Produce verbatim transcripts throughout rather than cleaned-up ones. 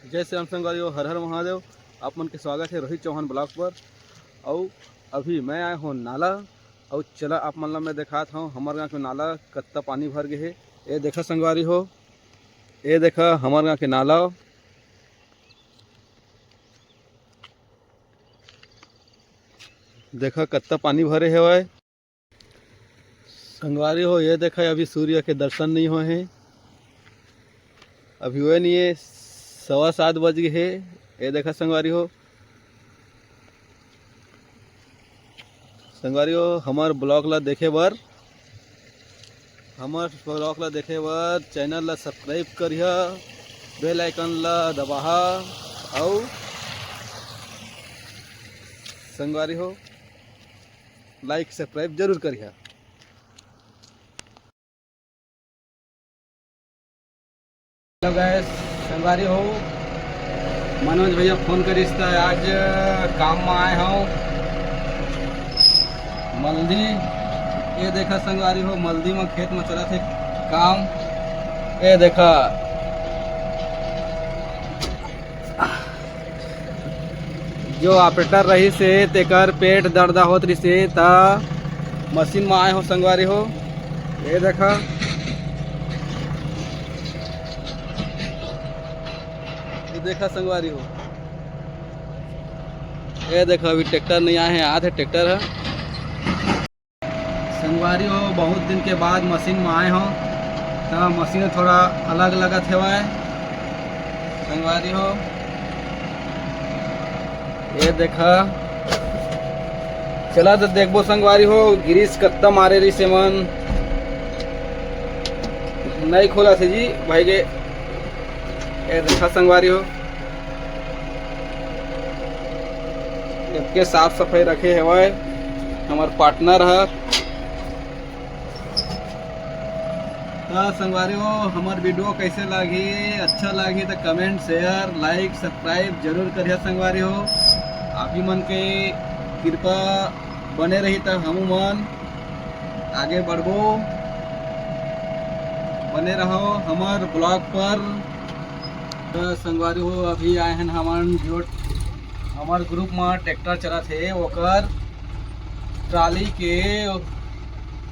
जय श्री राम संगवारी हो, हर हर महादेव। आप मन के स्वागत हे रोहित चौहान vlog पर। अउ अभी मैं आए हों नाला, अउ चला आप मन ला मैं देखात हों हमर गांव के नाला कत्ता पानी भर गे हे। ए देखा संगवारी हो, ए देखा हमर गांव के नाला, देखा कत्ता पानी भरे हवय। संगवारी हो, ये देखा, अभी सूर्य के दर्शन नहीं होए हे, अभी होए नहीं हे, सवा सात बज गे हे। ये देखा संगवारी हो, संगवारी हो, हमर vlog ला देखे बर, हमर vlog ला देखे बर channel ला subscribe करिहा, bell icon ला दबाहा, अउ संगवारी हो, like subscribe जरूर करिहा। Hello guys, संगवारी हो, मनोज भैया फोन करिस त आज काम म आए हव मल्दी। ये देखा संगवारी हो, मल्दी म खेत म चलत हे काम। ये देखा, जो operator रहिस हे, तेकर पेट दर्द होत रहिस हे, त मशीन म आए हो संगवारी हो। ये देखा, ये देखा संगवारी हो, ये देखा, अभी ट्रैक्टर नहीं आए हैं, आत हे ट्रैक्टर ह। संगवारी हो, बहुत दिन के बाद मशीन म आए हो, त मशीन थोड़ा अलग लगत हेवय। संगवारी हो, ये देखा, चला त देखबो संगवारी हो, गिरीश कत्ता मारे रहिस हे मन, नहीं खोला थे जी भाई के। ये देखा संगवारी हो, सबके साफ सफाई रखे हेवय हमर partner ह। त संगवारी हो, हमर video कैसे लागही, अच्छा लागही त comment, share, like, subscribe जरूर करिहा संगवारी हो। आप ही मन के कृपा बने रही त हमू मन आगे बढ़बो। बने रहो हमर vlog पर। त संगवारी हो, अभी आए हन हमन जो हमर group म ट्रैक्टर चलत हे, ओकर ट्राली के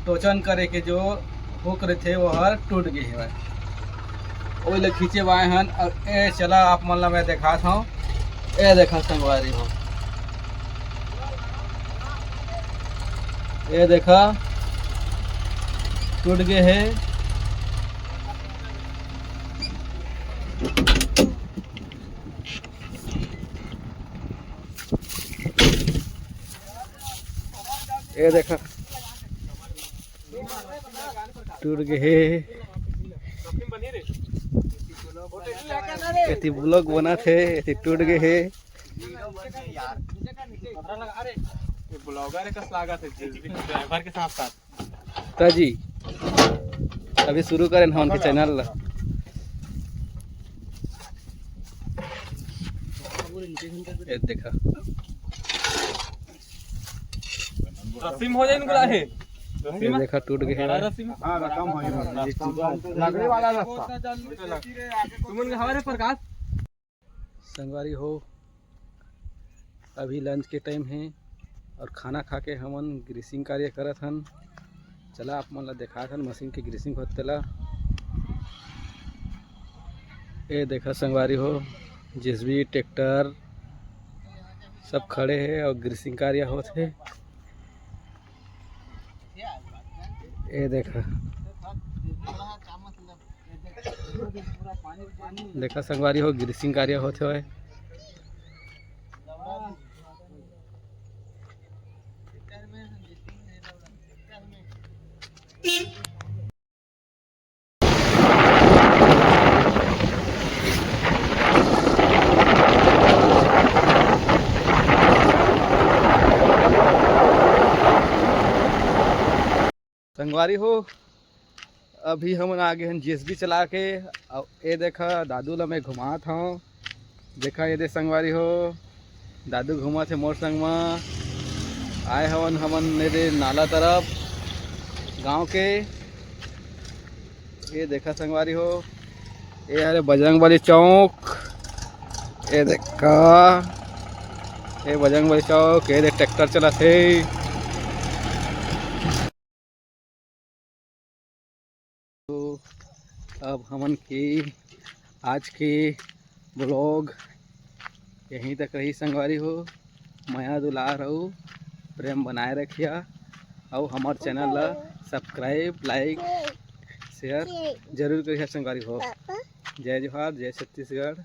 टोचन करे के जो हुक रहिथे, ओहर टूट गे हेवय। ओही ल खींचे बर आए हन। अउ ए चला, आप मन ल मैं देखात हव। ए देखा संगवारी हो, ए देखा, टूट गे हे। ए देखा, टूट गे हे। एती vlog बनत हे, एती टूट गे हे। ये vlogger कस लागत हे, driver के साथ साथ। त जी, अभी शुरू करेन हमन के channel ला। ये देखा, रस्सी में हो जाए इनको लाहे। ये देखा, टूट गए हैं। रस्सी में। हाँ, रकम हो गया। लकड़ी वाला रस्सा। तुमन के हवा रे प्रकाश। संगवारी हो, अभी lunch के time हे और खाना खा के हमन greasing कार्य करत हन। चला, आप मन ला देखात हन मशीन के greasing होत तेला। ए देखा संगवारी हो, जेसीबी, ट्रैक्टर सब खड़े हे और greasing कार्य होत हे। ए देखा, देखा संगवारी हो, greasing कार्य होत हे। संगवारी हो, अभी हमन आ गे हन जेसीबी चला के। अउ ए देखा, दादू ला मैं घुमात हव। देखा, ये दे संगवारी हो, दादू घूमत हे मोर संग म। आए हवन हमन ये दे नाला तरफ गांव के। ये देखा संगवारी हो, ये हरे बजरंग बली चौक। ये देखा, ये बजरंग बली चौक, ये देख ट्रैक्टर चलत हे। तो अब हमन के आज के ब्लॉग यहीं तक रही संगवारी हो। मया दुलार अउ प्रेम बनाए रखिया, अउ हमर चैनल ला सब्सक्राइब, लाइक, शेयर जरूर करिया संगवारी हो। जय जोहार, जय छत्तीसगढ़।